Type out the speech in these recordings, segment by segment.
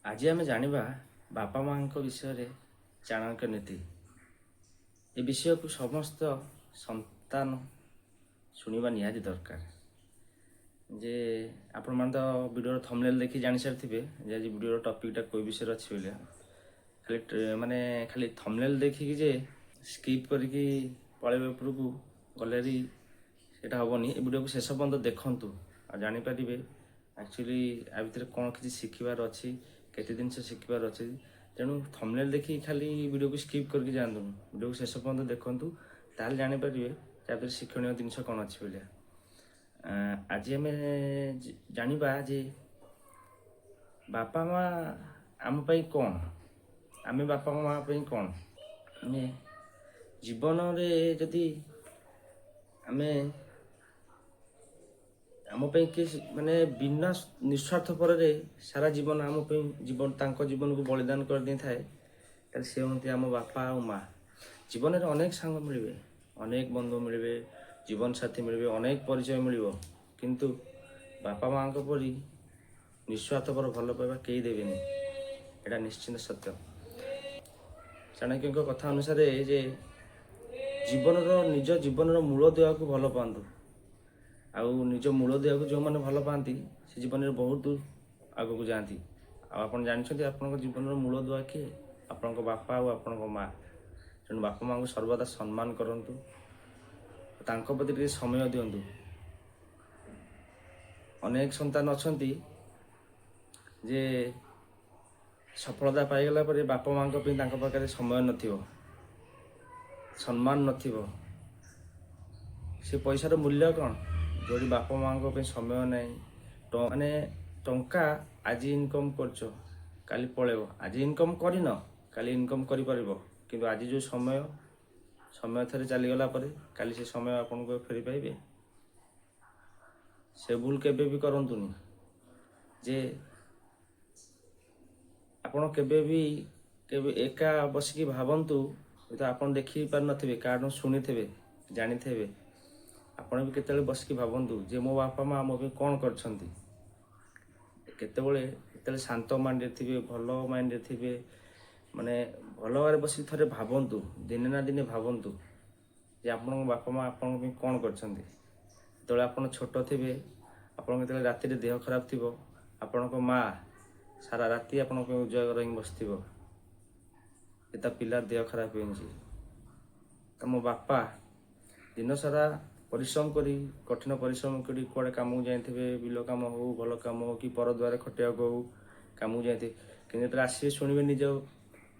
ଆଜି ଆମେ ଜାଣିବା ବାପା ମାଆଙ୍କ ବିଷୟରେ ଚାଣକ୍ୟ ନୀତି। ଏ ବିଷୟକୁ ସମସ୍ତ ସନ୍ତାନ ଶୁଣିବା ନିହାତି ଦରକାର ଯେ ଆପଣମାନେ ତ ଭିଡ଼ିଓର ଥମ୍ବନେଲ୍ ଦେଖି ଜାଣିସାରିଥିବେ ଯେ ଆଜି ଭିଡ଼ିଓର ଟପିକ୍ଟା କେଉଁ ବିଷୟରେ ଅଛି ବୋଲି। ଖାଲି ମାନେ ଖାଲି ଥମ୍ବନେଲ୍ ଦେଖିକି ଯେ ସ୍କିପ୍ କରିକି ପଳେଇବେ ଉପରକୁ ଗଲେ ସେଇଟା ହେବନି। ଏ ଭିଡ଼ିଓକୁ ଶେଷ ପର୍ଯ୍ୟନ୍ତ ଦେଖନ୍ତୁ ଆଉ ଜାଣିପାରିବେ ଆକ୍ଚୁଆଲି ଆ ଭିତରେ କ'ଣ କିଛି ଶିଖିବାର ଅଛି, କେତେ ଜିନିଷ ଶିଖିବାର ଅଛି। ତେଣୁ ଥମ୍ବନେଲ୍ ଦେଖିକି ଖାଲି ଭିଡ଼ିଓକୁ ସ୍କିପ୍ କରିକି ଯାଆନ୍ତୁନି, ଭିଡ଼ିଓକୁ ଶେଷ ପର୍ଯ୍ୟନ୍ତ ଦେଖନ୍ତୁ, ତାହେଲେ ଜାଣିପାରିବେ ତା ଭିତରେ ଶିକ୍ଷଣୀୟ ଜିନିଷ କ'ଣ ଅଛି ବୋଲି। ଆଜି ଆମେ ଜାଣିବା ଯେ ବାପା ମା ଆମ ପାଇଁ କ'ଣ, ଆମେ ବାପା ମା ପାଇଁ କ'ଣ। ଆମେ ଜୀବନରେ ଯଦି ଆମେ ଆମ ପାଇଁ କିଏ ମାନେ ବିନା ନିସ୍ୱାର୍ଥପରରେ ସାରା ଜୀବନ ଆମ ପାଇଁ ଜୀବନ, ତାଙ୍କ ଜୀବନକୁ ବଳିଦାନ କରିଦେଇଥାଏ, ତାହେଲେ ସେ ହୁଅନ୍ତି ଆମ ବାପା ଆଉ ମା। ଜୀବନରେ ଅନେକ ସାଙ୍ଗ ମିଳିବେ, ଅନେକ ବନ୍ଧୁ ମିଳିବେ, ଜୀବନସାଥୀ ମିଳିବେ, ଅନେକ ପରିଚୟ ମିଳିବ, କିନ୍ତୁ ବାପା ମାଆଙ୍କ ପରି ନିସ୍ୱାର୍ଥପର ଭଲ ପାଇବା କେହି ଦେବେନି। ଏଇଟା ନିଶ୍ଚିନ୍ତ ସତ୍ୟ। ଚାଣକ୍ୟଙ୍କ କଥା ଅନୁସାରେ ଯେ ଜୀବନର ନିଜ ଜୀବନର ମୂଳ ଦେବାକୁ ଭଲ ପାଆନ୍ତୁ। ଆଉ ନିଜ ମୂଳ ଦେବାକୁ ଯେଉଁମାନେ ଭଲ ପାଆନ୍ତି, ସେ ଜୀବନରେ ବହୁତ ଦୂର ଆଗକୁ ଯାଆନ୍ତି। ଆଉ ଆପଣ ଜାଣିଛନ୍ତି ଆପଣଙ୍କ ଜୀବନର ମୂଳ ଦୁଆ କିଏ? ଆପଣଙ୍କ ବାପା ଆଉ ଆପଣଙ୍କ ମା। ତେଣୁ ବାପା ମାଆଙ୍କୁ ସର୍ବଦା ସମ୍ମାନ କରନ୍ତୁ, ତାଙ୍କ ପ୍ରତି ଟିକେ ସମୟ ଦିଅନ୍ତୁ। ଅନେକ ସନ୍ତାନ ଅଛନ୍ତି ଯେ ସଫଳତା ପାଇଗଲା ପରେ ବାପା ମାଆଙ୍କ ପାଇଁ ତାଙ୍କ ପାଖରେ ସମୟ ନଥିବ, ସମ୍ମାନ ନଥିବ। ସେ ପଇସାର ମୂଲ୍ୟ କ'ଣ, ଯେଉଁଠି ବାପା ମାଆଙ୍କ ପାଇଁ ସମୟ ନାହିଁ? ମାନେ ଟଙ୍କା ଆଜି ଇନକମ୍ କରୁଛ, କାଲି ପଳେଇବ। ଆଜି ଇନକମ୍ କରିନ, କାଲି ଇନକମ୍ କରିପାରିବ। କିନ୍ତୁ ଆଜି ଯେଉଁ ସମୟ, ସମୟ ଥରେ ଚାଲିଗଲା ପରେ କାଲି ସେ ସମୟ ଆପଣଙ୍କୁ ଆଉ ଫେରି ପାଇବେ? ସେ ଭୁଲ କେବେ ବି କରନ୍ତୁନି ଯେ ଆପଣ କେବେ ବି କେବେ ଏକା ବସିକି ଭାବନ୍ତୁ। ହୁଏତ ଆପଣ ଦେଖି ପାରୁନଥିବେ, କାହାଠୁ ଶୁଣିଥିବେ, ଜାଣିଥିବେ। ଆପଣ ବି କେତେବେଳେ ବସିକି ଭାବନ୍ତୁ ଯେ ମୋ ବାପା ମା ମୋ ପାଇଁ କ'ଣ କରିଛନ୍ତି। କେତେବେଳେ ଯେତେବେଳେ ଶାନ୍ତ ମାଇଣ୍ଡରେ ଥିବେ, ଭଲ ମାଇଣ୍ଡରେ ଥିବେ, ମାନେ ଭଲ ଭାବରେ ବସିକି ଥରେ ଭାବନ୍ତୁ, ଦିନେ ନା ଦିନେ ଭାବନ୍ତୁ ଯେ ଆପଣଙ୍କ ବାପା ମା ଆପଣଙ୍କ ପାଇଁ କ'ଣ କରିଛନ୍ତି। ଯେତେବେଳେ ଆପଣ ଛୋଟ ଥିବେ, ଆପଣଙ୍କ ଯେତେବେଳେ ରାତିରେ ଦେହ ଖରାପ ଥିବ, ଆପଣଙ୍କ ମା ସାରା ରାତି ଆପଣଙ୍କ ପାଇଁ ଉଜାଗର ହେଇକି ବସିଥିବ ଯେ ତା ପିଲାର ଦେହ ଖରାପ ହେଇଛି। ତମ ବାପା ଦିନସାରା ପରିଶ୍ରମ କରି, କଠିନ ପରିଶ୍ରମ କରି କୁଆଡ଼େ କାମକୁ ଯାଇଥିବେ, ବିଲ କାମ ହଉ, ଭଲ କାମ ହଉ କି ପର ଦ୍ୱାରେ ଖଟିବାକୁ ହଉ, କାମକୁ ଯାଇଥିବେ। କିନ୍ତୁ ଯେତେବେଳେ ଆସିବେ, ଶୁଣିବେ ନିଜ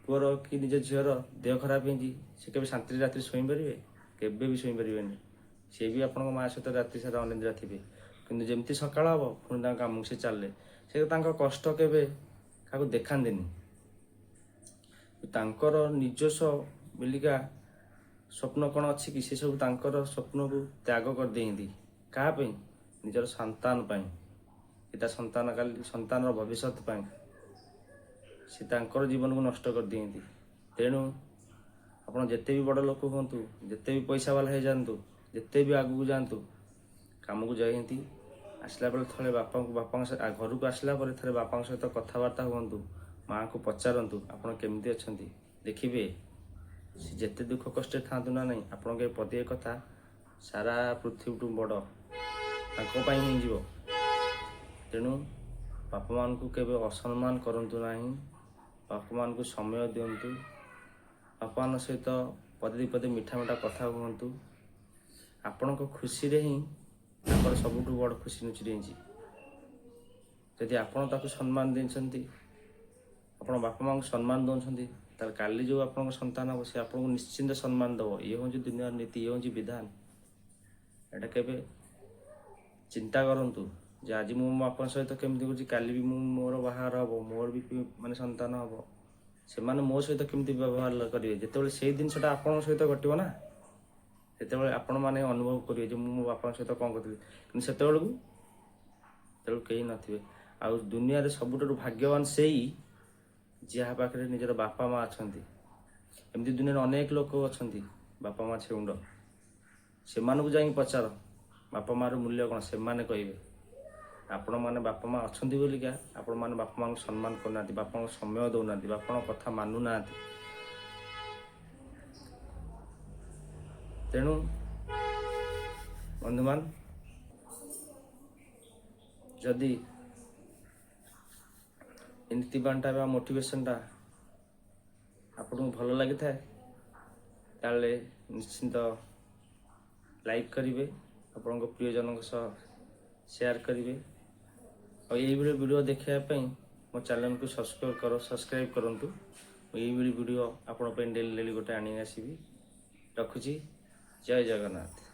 ପୁଅର କି ନିଜ ଝିଅର ଦେହ ଖରାପ ହେଇଛି, ସେ କେବେ ଶାନ୍ତିରେ ରାତିରେ ଶୋଇପାରିବେ? କେବେ ବି ଶୋଇପାରିବେନି। ସିଏ ବି ଆପଣଙ୍କ ମା ସହିତ ରାତି ସାରା ଅନିଦ୍ରା ଥିବେ। କିନ୍ତୁ ଯେମିତି ସକାଳ ହବ, ପୁଣି ତାଙ୍କ କାମକୁ ସେ ଚାଲିଲେ। ସେ ତାଙ୍କ କଷ୍ଟ କେବେ କାହାକୁ ଦେଖାନ୍ତିନି। ତାଙ୍କର ନିଜସ୍ୱ ବୋଲିକା ସ୍ୱପ୍ନ କ'ଣ ଅଛି କି? ସେ ସବୁ ତାଙ୍କର ସ୍ୱପ୍ନକୁ ତ୍ୟାଗ କରିଦିଅନ୍ତି। କାହା ପାଇଁ? ନିଜର ସନ୍ତାନ ପାଇଁ କି ତା ସନ୍ତାନ କାଲି ସନ୍ତାନର ଭବିଷ୍ୟତ ପାଇଁ ସେ ତାଙ୍କର ଜୀବନକୁ ନଷ୍ଟ କରିଦିଅନ୍ତି। ତେଣୁ ଆପଣ ଯେତେ ବି ବଡ଼ ଲୋକ ହୁଅନ୍ତୁ, ଯେତେ ବି ପଇସା ବାଲା ହେଇଯାଆନ୍ତୁ, ଯେତେ ବି ଆଗକୁ ଯାଆନ୍ତୁ, କାମକୁ ଯାଇଛନ୍ତି, ଆସିଲା ବେଳେ ଥରେ ବାପାଙ୍କୁ ବାପାଙ୍କ ସହିତ ଘରକୁ ଆସିଲା ପରେ ଥରେ ବାପାଙ୍କ ସହିତ କଥାବାର୍ତ୍ତା ହୁଅନ୍ତୁ, ମାଆଙ୍କୁ ପଚାରନ୍ତୁ ଆପଣ କେମିତି ଅଛନ୍ତି। ଦେଖିବେ, ସେ ଯେତେ ଦୁଃଖ କଷ୍ଟରେ ଥାଆନ୍ତୁ ନା ନାହିଁ, ଆପଣଙ୍କ ଏ ପଦିଏ କଥା ସାରା ପୃଥିବୀଠୁ ବଡ଼ ତାଙ୍କ ପାଇଁ ହିଁ ଯିବ। ତେଣୁ ବାପା ମାଆଙ୍କୁ କେବେ ଅସମ୍ମାନ କରନ୍ତୁ ନାହିଁ। ବାପା ମାଆଙ୍କୁ ସମୟ ଦିଅନ୍ତୁ। ବାପା ମାଆଙ୍କ ସହିତ ପଦେ ଦୁଇ ପଦେ ମିଠା ମିଠା କଥା ହୁଅନ୍ତୁ। ଆପଣଙ୍କ ଖୁସିରେ ହିଁ ତାଙ୍କର ସବୁଠୁ ବଡ଼ ଖୁସି ଲୁଚି ରହିଛି। ଯଦି ଆପଣ ତାକୁ ସମ୍ମାନ ଦେଇଛନ୍ତି, ଆପଣ ବାପା ମାଆଙ୍କୁ ସମ୍ମାନ ଦେଉଛନ୍ତି, ତାହେଲେ କାଲି ଯେଉଁ ଆପଣଙ୍କ ସନ୍ତାନ ହେବ, ସେ ଆପଣଙ୍କୁ ନିଶ୍ଚିନ୍ତ ସମ୍ମାନ ଦେବ। ଇଏ ହେଉଛି ଦୁନିଆର ନୀତି, ଇଏ ହେଉଛି ବିଧାନ। ଏଇଟା କେବେ ଚିନ୍ତା କରନ୍ତୁ ଯେ ଆଜି ମୁଁ ମୋ ବାପାଙ୍କ ସହିତ କେମିତି କରୁଛି, କାଲି ବି ମୁଁ ମୋର ବାହାଘର ହେବ, ମୋର ବି ମାନେ ସନ୍ତାନ ହେବ, ସେମାନେ ମୋ ସହିତ କେମିତି ବ୍ୟବହାର କରିବେ? ଯେତେବେଳେ ସେଇ ଜିନିଷଟା ଆପଣଙ୍କ ସହିତ ଘଟିବ ନା, ସେତେବେଳେ ଆପଣମାନେ ଅନୁଭବ କରିବେ ଯେ ମୁଁ ମୋ ବାପାଙ୍କ ସହିତ କ'ଣ କରିଥିଲି। କିନ୍ତୁ ସେତେବେଳକୁ କେହି ନଥିବେ। ଆଉ ଦୁନିଆରେ ସବୁଠାରୁ ଭାଗ୍ୟବାନ ସେଇ, ଯାହା ପାଖରେ ନିଜର ବାପା ମା ଅଛନ୍ତି। ଏମିତି ଦୁନିଆରେ ଅନେକ ଲୋକ ଅଛନ୍ତି ବାପା ମା ଛେଉଣ୍ଡ। ସେମାନଙ୍କୁ ଯାଇକି ପଚାର ବାପା ମାର ମୂଲ୍ୟ କ'ଣ, ସେମାନେ କହିବେ। ଆପଣମାନେ ବାପା ମା' ଅଛନ୍ତି ବୋଲିକା ଆପଣମାନେ ବାପା ମାଆଙ୍କୁ ସମ୍ମାନ କରୁନାହାନ୍ତି, ବାପାଙ୍କୁ ସମୟ ଦେଉନାହାନ୍ତି, ବାପାଙ୍କ କଥା ମାନୁନାହାନ୍ତି। ତେଣୁ ବନ୍ଧୁମାନ, ଯଦି ଏ ନୀତିବାଣୀଟା ବା ମୋଟିଭେସନଟା ଆପଣଙ୍କୁ ଭଲ ଲାଗିଥାଏ, ତାହେଲେ ନିଶ୍ଚିନ୍ତ ଲାଇକ୍ କରିବେ, ଆପଣଙ୍କ ପ୍ରିୟଜନଙ୍କ ସହ ସେୟାର କରିବେ ଆଉ ଏଇଭଳି ଭିଡ଼ିଓ ଦେଖିବା ପାଇଁ ମୋ ଚ୍ୟାନେଲକୁ ସବସ୍କ୍ରାଇବ୍ କରନ୍ତୁ। ମୁଁ ଏଇଭଳି ଭିଡ଼ିଓ ଆପଣଙ୍କ ପାଇଁ ଡେଲି ଡେଲି ଗୋଟେ ଆଣି ଆସିବି। ରଖୁଛି, ଜୟ ଜଗନ୍ନାଥ।